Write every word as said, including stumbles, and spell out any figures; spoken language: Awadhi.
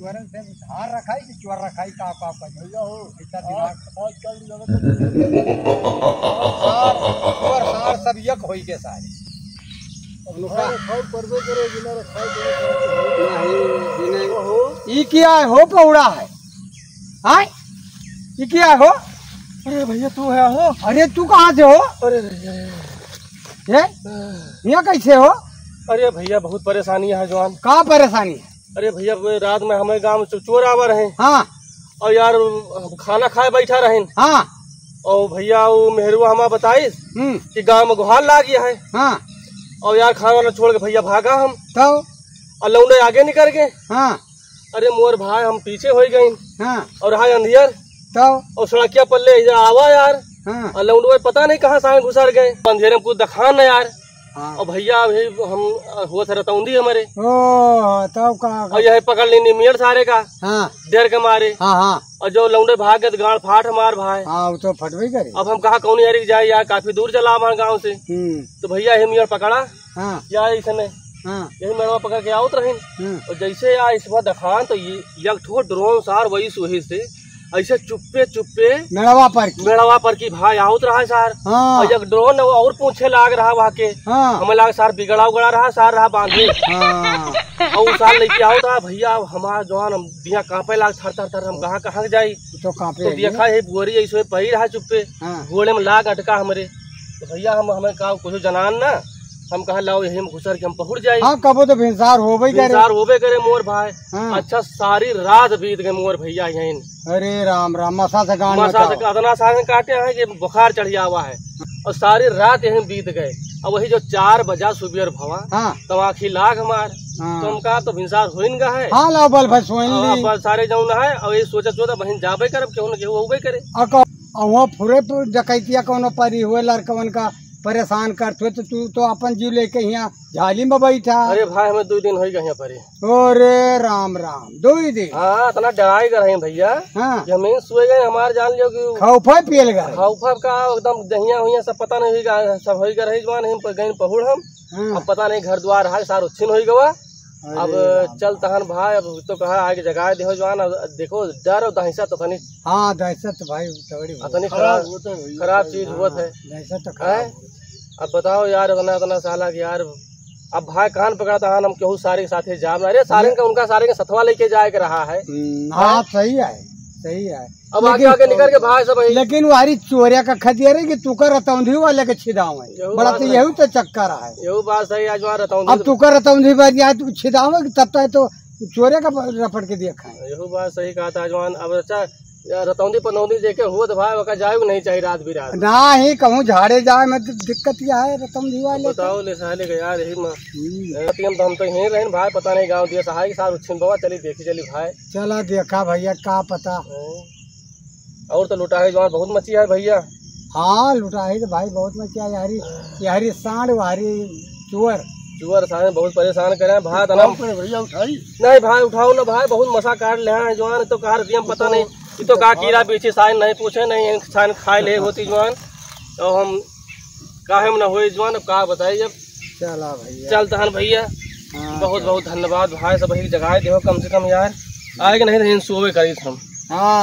चोरन से उधार रखाई कि चोर रखाई, का, का, का? भैया हो, इतना दिमाग। आज, आजकल जमाना में सार, चोर सार सब एक होई के सारे। अब नुका। खाए, खाए परबे करे, बिना रखाए करे, करे। नहीं, बिना। ओहो। ई क्या है हो, पौड़ा है? आय? ई क्या है हो? अरे भैया, तू है हो? अरे, तू कहाँ से हो? अरे, अरे, अरे। ये? यहाँ कैसे हो? अरे भैया, बहुत परेशानी है जवान। का परेशानी है? अरे भैया, वो रात में हमारे गाँव में चो-, चोर आवा रहे। हाँ। और यार, हम खाना खाए बैठा रहे। हाँ। और भैया, वो मेहरुआ हमारा बताइस हम्म। कि गाँव में गुहार लाग गया है। हाँ। और यार, खाना वाना छोड़ के भैया भागा हम। तो? और लौंडे आगे निकल गए। हाँ। अरे मोर भाई, हम पीछे हो गए। हाँ। और हाय अंधियर। तो? और सड़किया पल्ले इधर आवा यार। हाँ। और लौंडे पता नहीं कहाँ सामने घुसर गए। अंधेरे में कुछ दिखा न यार। हाँ। और भैया, अभी हम, अ, हुआ था रतौंदी हमारे। ओ, तब का, का? और यही पकड़ लेनी मियर सारे का। हाँ। डर के मारे। हाँ, हाँ। और जो लौंडे भाग गए तो गाड़ फाट हमार भाई। हाँ, वो तो फटबे करे। अब हम कहा कौन यारी जाए यार, काफी दूर चला हमारे गाँव से। हम्म। तो भैया, ये मियर पकड़ा। हाँ। या इसने हाँ। यही मेड़वा पकड़ के आवत रहिन। हम्म। और जैसे या इस बार दिखान तो ये एक ठो ड्रोन सार वही सुही से ऐसे चुप्पे चुप्पे मेड़वा पर की। मेड़वा पर की भाई आवत रहा है सार। हाँ। और एक ड्रोन वो और पूछे लाग रहा वहाँ के। हाँ। हमें लाग सार बिगड़ा उगड़ा रहा, सार रहा बांधे। हाँ। और वो सार लेके आवत रहा, भैया, अब हमारा जवान हम दिया कांपे लाग थर थर थर, हम कहाँ कहाँ जाई? तो कांपे तो है। देखा है बोरी ऐसे पड़ी रहा चुप्पे। हाँ। गोड़े में लाग अटका हमरे। तो भैया, हम, हमें का कुछ जनान ना, हम कहा लाओ यही में घुसर के हम पहुँच जाए। हाँ, कबो तो भिनसार होबे करे। भिनसार होबे करे मोर भाई। हाँ। अच्छा, सारी रात बीत गए मोर भैया यहीं। अरे राम राम, मसा से गान मसा से मचाओ। अतना सारे काटे हैं कि बुखार चढ़ जावा है। और सारी रात यहीं बीत गए। अब वही जो चार बजा सुबेर भवा, हाँ। तो आँखी लाग हमार। हाँ। तो हम कहा तो भिनसार होइन गा है। हाँ, लाओ बल भाई सोइन हाँ, ली। बस सारे जौन है, और ये सोचा सोचा बहिन जाबे करब, केहू न केहू होबे करे। और कहो, और वहाँ फुरे तो डकैतिया कौनो परी हुए लड़कवन का परेशान करत हुए, तो तू तो अपन जीव लेके यहाँ झाली में बैठा। अरे भाई, हमें दो दिन हो गए यहाँ पर ही। अरे राम राम, दो ही दिन? हाँ, इतना डराई गए रहे भैया हाँ। कि हमें सोए गए, हमारे जान लियो कि खौफा पियल गए। खौफा का एकदम दहिया हुइया सब पता नहीं हुई गा, सब होई गए रही जवान, हम गए पहुड़ हम। हाँ। अब पता नहीं घर द्वार है, सार उच्छिन होई गवा। अरे अब राम। चल तहन भाई, अब तो कहा आगे जगाए देहो जवान, अब देखो डर और दहशत तो तनी हाँ, दहशत तो भाई तगड़ी होत अतनी है। खराब, खराब होत है भैया, खराब सही चीज बात। होत है। दहशत तो खराब हैं? होत है। अब बताओ यार, इतना, इतना साला कि यार, अब भाई कान पकड़ता है, हम केहू सारे के साथे जाब ना। अरे सारे ये का, उनका सारे के सथवा लेके जाए के रहा है। हम्म, हाँ, हैं? सही है, सही है। अब आगे, लेकिन आगे निकल के भाई सब यही लेकिन वारी चोरिया का खदिया रहे कि तू का रतौंधी वाले के छिदावे। यहू बड़ा बात तो है। यहू तो चक्कर है। यहू बात सही, आज वहाँ रतौंधी अब तो तू का रतौंधी बन जाए, तू छिदावे कि तब तक तो चोरे का रपट के दिया खाए। यहू बात सही कहा था जवान। अब अच्छा, यार, रतौंधी पतौंधी देखे हुए तो भाई, ओका जाए नहीं चाहिए रात बिरात। ना ही कहूँ झाड़े जाए में तो दिक्कत यह है रतौंधी वाले के। बताओ ले साले के यार, यही में। हम्म। ए, हम तो, हम तो यहीं रहन भाई, पता नहीं गाँव दिया सहाय के साथ उच्छिन बाबा, चली देखी चली भाई। चला देखा भैया, का पता। हैं? और तो लुटाई जवान बहुत मची है भैया। हाँ, लुटाई तो भाई बहुत मची है यारी, यारी सांड वारी चुअर। चुअर सारे बहुत परेशान करे हैं भाई, उठाओ तना। पर भैया उठाई। नहीं भाई, उठाओ ना भाई, बहुत मसा काट ले हैं जवान, तो कहा रहती हम पता नहीं, ये तो का कीड़ा पीछे साइन नहीं पूछे, नहीं साइन खाए ले होती जवान, तो हम काहे में ना होई जवान, अब का बताई जब। चला भैया। चल तहन भैया, हाँ, बहुत चल। बहुत धन्यवाद भाई, सब यही जगाए देहो कम से कम यार, आए के नहीं तो इन सोवे करी हम। हाँ।